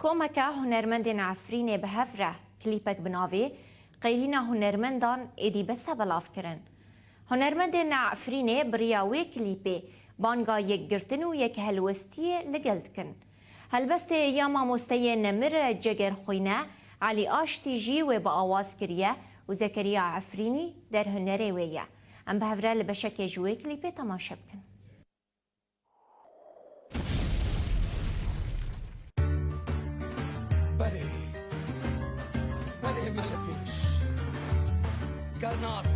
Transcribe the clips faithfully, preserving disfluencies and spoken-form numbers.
Komeke hunermendên Efrînê bi hev re klîpek bi navê Qeyrîna Hunermendan êdî bes e belav kirin. Hunermendên Efrînê bi riya wê klîpê banga yekgirtin û yekhelwestiyê li gel dikin. Helbestê ya mamosteyê nemir Ceger Xwîne, Elî Aştî jî wê bi awaz kiriye û Zekeriya Efrînî derhunerê wê ye. Em bi hev re li beşekê ji wê klîpê temaşe bikin. Berê, berê me li pêş. Gernas,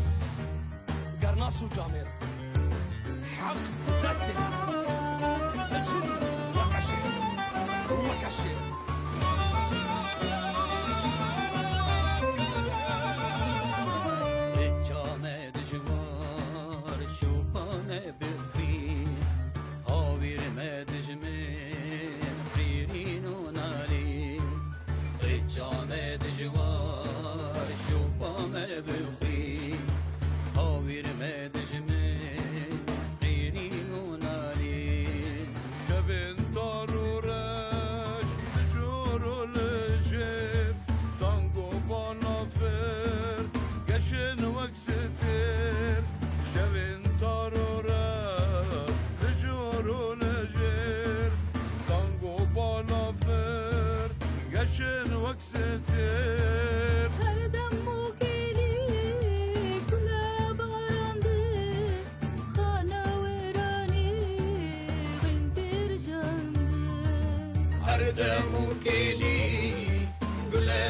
gernas û camêr. Heq destê me. Diçin weke şêr, weke şêr. Rêça me dijwar, şopa me bi xwîn. Hawîr me dijmin, qîrîn û nalîn. Rêça me dijwar, şopa me bi xwîn. Hawîr me dijmin, qîrîn û nalîn. Şevên tar û reş, li jor û li jêr, tango balafir, geşin wek Stêr, şevên tar û reş, li jor û li jêr, tango balafir, geşin wek stêr. Her dem û kêlî gule barandin, xane wêranî xwîn têr jandin. Her dem û kêlî gule